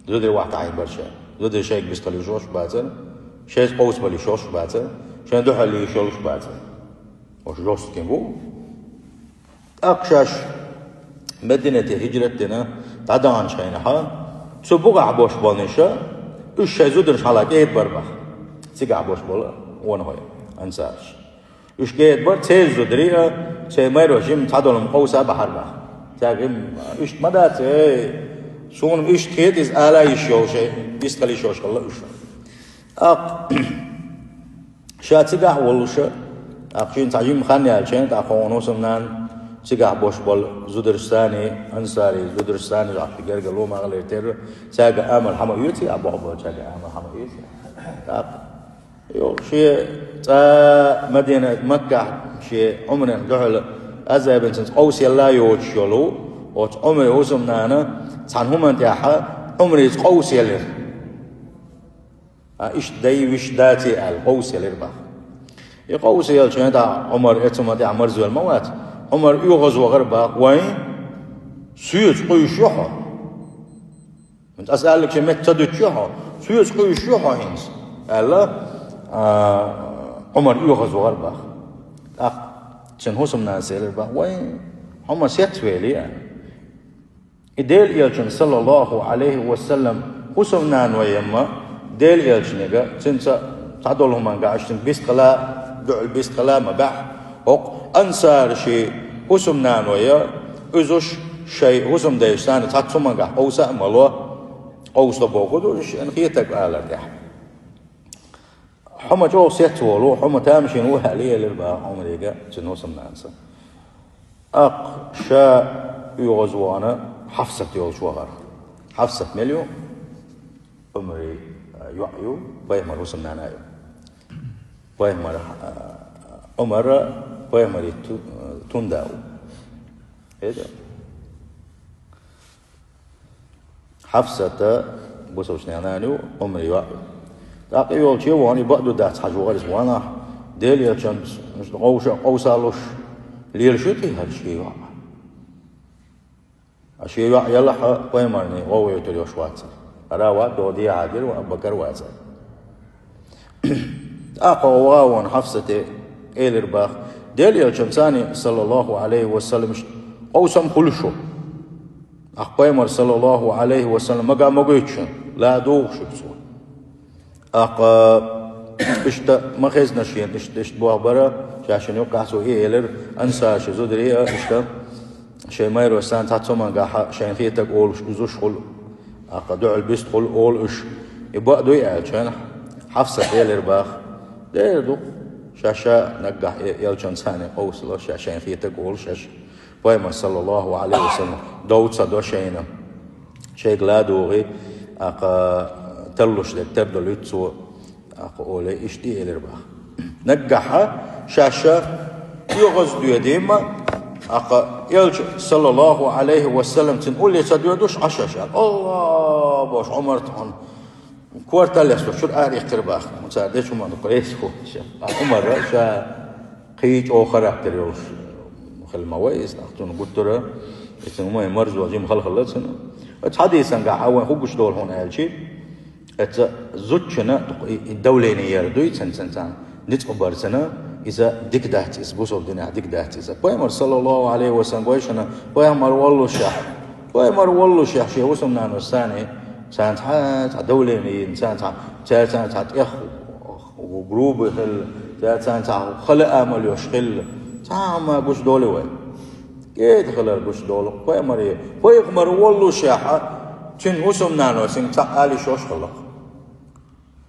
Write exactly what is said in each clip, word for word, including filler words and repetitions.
Зударий вахь тахьийна бара шайн. Зударий шайга бистхила йиш йолуш бацара, шайца къовсабала йиш йолуш бацара, шайн дуьхьал йиш йолуш бацара. Оцу жёсткий бу. ТӀаккха шаьш Мединате хӀижрат дина дӀадаханчу хенахь, цу бухахь болуш болу иша, уьш шайн зударшна хьала кӀеда бара баха. Цигахь болуш болу вон хӀой, ансараш. Уьш кӀеда бара, церан зударий а, церан майро жимма цхьадолу хӀума къовса а бахьара баха. Цаьрга иштта ма дац, эй, суна иштта хета иза ала йиш йолуш, бистхила йиш йолуш хилла уьш. ТӀаккха ша цигахь а волуша, тӀаккха шена цхьа жимма хан яьлча, тӀаккха хьуна хӀусамнана цигахь болуш болу зударшцаний, ансарий зударшцаний, ахь ши гергарло ма хилира терра, цаьрга амал хьан ма оьций, а боху болчаьрга амал хьан ма оьций. ТӀаккха йо, шен цӀа Мадина, Маккахь шен Ӏумран дуьхьал азабинца къовсаелла йоцуш йолу, оцу Ӏумри хӀусамнана цхьана хӀуманна тӀехь Ӏумрица къовсаелира. А, иштта дай виш даций аьлла, къовсаелира баха. И къовсаелча, тӀаккха Ӏумар эцу ма тӀехь марзвелла ма вац. Ӏумар оьгӀаз вахара баха: «Вайн, соьца къуьйсуш ю хьо? Аса аьллачу метта ца дуьтуш ю хьо? Соьца къуьйсуш ю хьо хӀинца?» — аьлла, а, Ӏумар оьгӀаз вахара баха. ТӀаккха цуьнан хӀусамнанас элира баха: «Вайн, хьо ма сецвели», — аьлла. И Делан Элчанан, саллаллаху Ӏалайхи ва саллам, хӀусамнаной ма Делан Элчанга, цуьнца цхьадолу хӀуманга аьлча, цуьнга бистхила, дуьхьал бистхила ма баьхьа, хӀокху ансарашийн хӀусамнаной, уьш шайн хӀусамдайшца цхьацца хӀумангахь къовса а ма ло, къовсадо бохург ду, шайна хетарг алар тӀехь. Хьо ма чӀогӀа сецволу, хьо ма тамашийна ву, аьлла элира баха Ӏумарига цуьнан хӀусамнанас. ТӀаккха ша оьгӀаз вахана Хьафсат йолчу вахара. Хьафсат мила ю? Ӏумаран, а, йоӀ ю, пайхамаран хӀусамнана ю. Пайхамар, а, Ӏумар пайхамаран ту-, тун да ву. ХӀета? Хьафсат бусалба нана ю, Ӏумаран йоӀ ю. ТӀаккха и йолчу вахана, и бакъду дац хьажа вахара иза ванахь, Делан Элчанца къовса-, къовсалуш лелаш ю те хӀара шен йоӀ. Ткъа шен йоӀ елахь а, пайхамарна гӀовгӀа йойтур йолуш вацара. ХӀара вац, догӀа дехьа дира, Абу-Бакар вацара. ТӀаккха вахана Хьафсате элира баха: «Делан Элчанца, саллаллаху Ӏалайхи ва саллам, къовсам хуьлу шу». ТӀаккха пайхамар, саллаллаху Ӏалайхи ва саллам, мага ма гойту шуна, ладугӀу шуьга цо. ТӀаккха иштта ма хезна шена, иштта, иштта боху бара, ша шена юккъехь цо и элира, ансаршийн зударий а, иштта шайн майрашца цхьацца хӀумангахь шайна хетарг олуш, уьш хуьлу, тӀаккха дуьхьал бистхуьлу олу уьш. И бакъ дуй аьлча, Хьафсат элира баха: «Дера ду, ша-ша наггахь э-, Элчанца къовсало, ша шайна хетарг олу шаьш». Пайхамар, саллаллаху Ӏалайхи ва саллам, дов ца до шайна. Шайга ладугӀий, тӀаккха таллуш дерг тардолуьйту цо, тӀаккха олий, иштта и элира баха. Наггахь шаьш оьгӀаз доьдий ма, тӀаккха Элча, саллаллаху Ӏалайхи ва саллам, цуьнан улле ца доьдуш Ӏаш шаьш. Аллах бохуш, Ӏумар тхуна кортал лестуш чуьра ара иккхира баха. Цара дечу хӀуманна дукха рейса хӀуттуш. Ткъа Ӏумар ша кхин чӀогӀа характер йолуш хила ма вай иза, тӀаккха цунна гуттара, и цуьнан вайн марзо жима хала хилла цуьнан. Оцу хьадисангахь вайн хӀун гуш долу хьуна аьлчи, оцу зудчунна и, и давление яр дуй, цуьнан, цуьнан, цуьнан ницкъ бар цуьнан, иза дика дац, иза бусалба динехь дика дац иза. Пайхамар, саллаллаху Ӏалайхи ва саллам, гой шуна, пайхамар воллушехь, пайхамар воллушехь, шен хӀусамнанашца, царна цхьа, цхьа давление йина, царна цхьа, царна цхьа тӀех грубый хилла, царна цхьа хала амал йолуш хилла, цхьа хӀума гуш долу вай. КӀеда хилар гуш долу пайхамаре. Пайхамар воллушехь, цуьнан хӀусамнаношна цхьа ала йиш йолуш хилла-кх.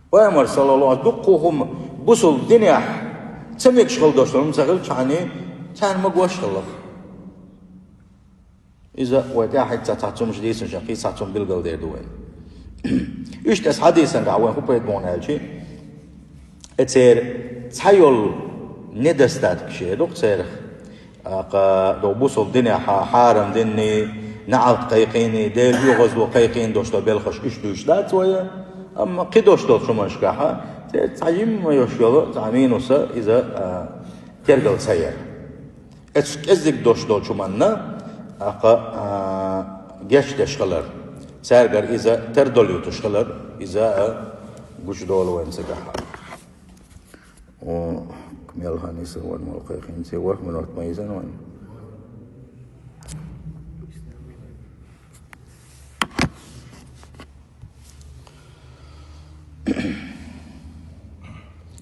Пайхамар, саллаллаху Ӏалайхи ва саллам, дуккха хӀума бусалба динехь ца мегаш хила долуш долу хӀума ца хилчхьана, царна магош хилла-кх. Иза вай тӀаьхьа хӀинца цхьацца хӀумнаш дийцинчу, кхин цхьацца хӀума билгалдер ду вайна. Иштта оцу хьадисангахь вайн хӀун пайда бу аьлчи, и церан цхьайолу недостаток шен ду-кх церах. ТӀаккха догӀу бусалба динехь хьарам динний, неӀалт кхайкхийний, Делан оьгӀазло кхайкхийна долуш долу белхаш уьш дуьйцуш дац вай, амма кхидолуш долчу хӀуманашкахь церан цхьа жимма йолуш йолу цхьа минус иза, а, тергал ца яр. Оцу кӀеззиг долуш долчу хӀуманна, тӀаккха, а, гечдеш хилар. Цаьргара иза тардолуьйтуш хилар, иза а гучудолу вайн цигахь. О, мел хан йисна вайн, мел кхайкхина, цхьа ворхӀ минот ма йисна вайн.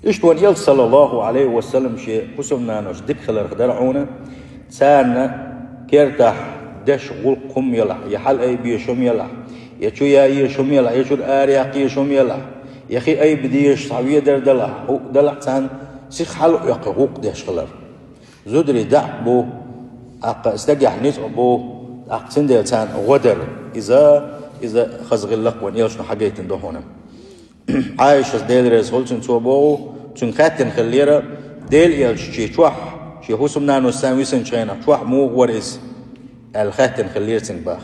Иштта вайн Элча, саллаллаху Ӏалайхи ва саллам, шен хӀусамнанас дика хиларх дара хьуна, царна кертахь деш гӀуллакх хӀума елахь, я хьал айбеш хӀума елахь, я чу яеш хӀума елахь, я чуьра араяккхеш хӀума елахь, я хи айба дезаш цхьа ведар далахь, хӀуъ далахь, царна сиха хьал а оьккхи гӀуллакх деш хилар. Зударий дакъа бу, тӀаккха стагехь ницкъ бу, тӀаккха цундела царна гӀо дара. Иза, иза хаза гӀиллакх вайн Элчано хьагайтина ду хьуна. Ӏайшас, Дела реза хуьлда цунна, цо боху, цуьнга хаьттина хиллера, Дела Элча шен чохь, шен хӀусамнанас царна висинчу хенахь чохь муха вара иза, аьлла хаьттина хиллера цуьнга боху.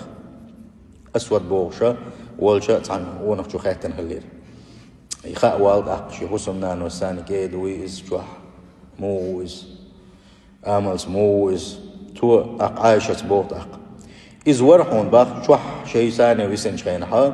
Асвад бохуш волчу цхьана гӀонах чу хаьттина хиллера. И хаа вала тӀаккха, шен хӀусамнанас царна кӀеда вуй иза чохь, муха ву иза, амалца муха ву иза. Цо тӀаккха Ӏайшас боху тӀаккха. Иза вара хьуна боху чохь шайн царна висинчу хенахь,